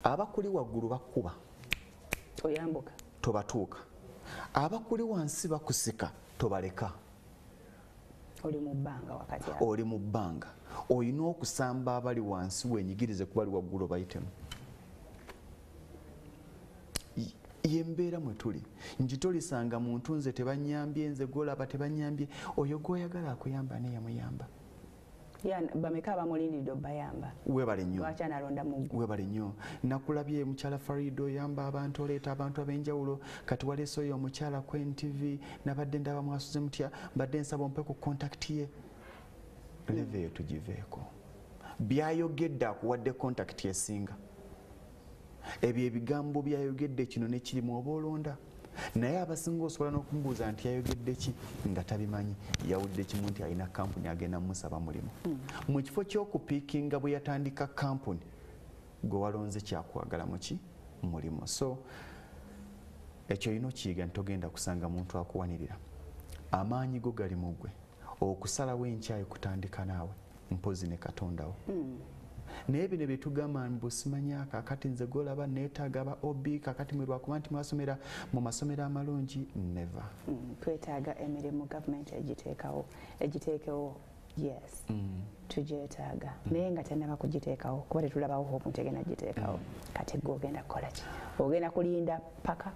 Abakuli waggulu bakuba, oyambuka, tobatuuka. Abakuli wansi bakusika, tobaleka. Oli mu bbanga wakati awo. Oli mu bbanga, olina okusamba abali wansi wenyigirize ku bali waggulu bayitemu. Yembeera mwe tuli nti tolisanga muntu nze tebanyambye, nze gwolaba tebanyambye. Oyo gwoyagala akuyamba naye yamuyamba. Bameka abamulindiridde obayamba? Webale nnyo. Lwaki analonda muggo? Webale nnyo. Nakulabye mukyala Farido, oyamba abantu, oleeta abantu ab'enjawulo. Kati waleese oyo omukyala ku NTV, nabadde ndaba mwasuze mutya, mbadde nsaba ompe ku contact ye. Level eyo tugiveeko. Byayogedde akuwadde contact esinga. Ebyo ebigambo byayogedde kino nekirimu oba olonda. Naye abasinga osobola n'okumubuuza nti yayogedde ki nga tabimanyi. Yawulidde kimu nti alina kampuni, agenda musaba mulimu. Mu kifo ky'okupiikinga bwe yatandika kampuni, gwe walonze kyakwagala muki mulimu. So ekyo olina okiyiga nti togenda kusanga muntu akuwanirira. Amaanyi go gali mu ggwe. Okusalawo enkyayi kutandika naawe, mpozi ne Katondawo. Naye bino bye tugamba mbu simanya kakati nze gwolaba neetaaga aba OB, kakati mwe lwakuba nti mwasomera mu masomero amalungi, never. Twetaaga emirimu, gavumenti egiteekawo, egiteekewo, yes. Tugyetaaga, naye nga tennaba kugiteekawo kuba tetulabawo hope nti egenda giteekawo. Kati gwe ogenda kukola ki? Ogenda kulinda paka?